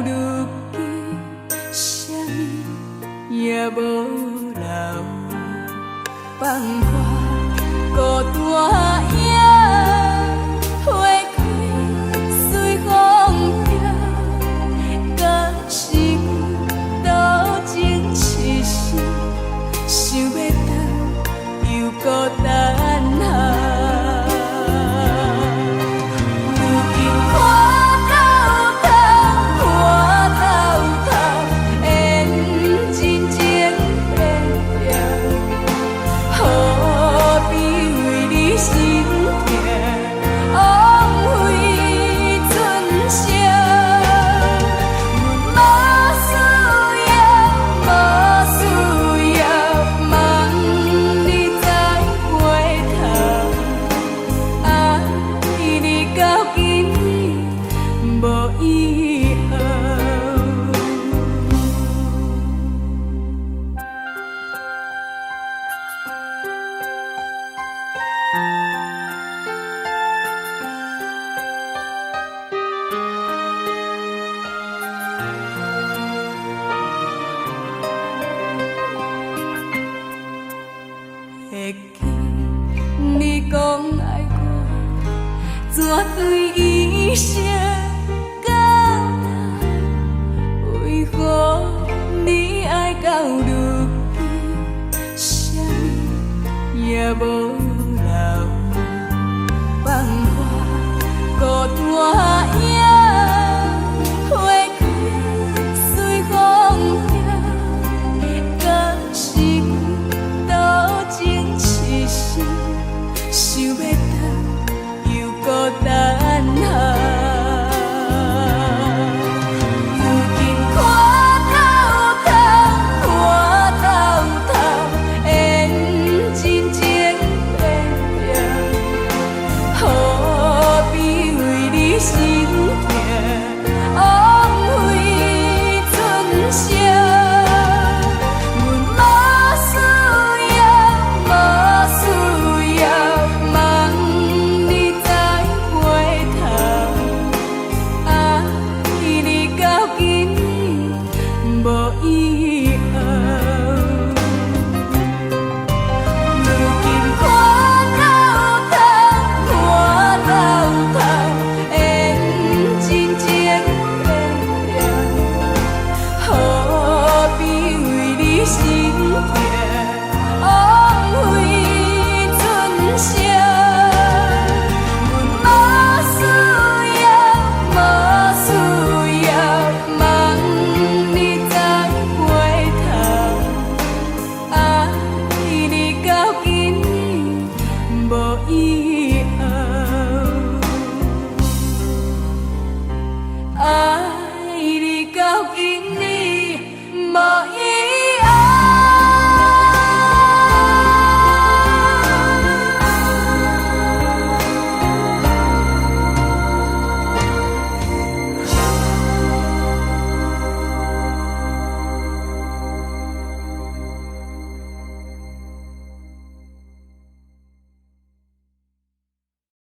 如今，啥物也無留，放我孤單影，花開隨風飄，敢是阮多情痴心，想欲轉又閣等候。如今看透透，看透透，緣真情變了，何必為你心痛，枉費春宵。阮無需要，無需要，望你再回頭。愛你到今日無以後。會記你講愛我，怎對一生到老？為何你愛到如今，啥物也無留，放我孤單。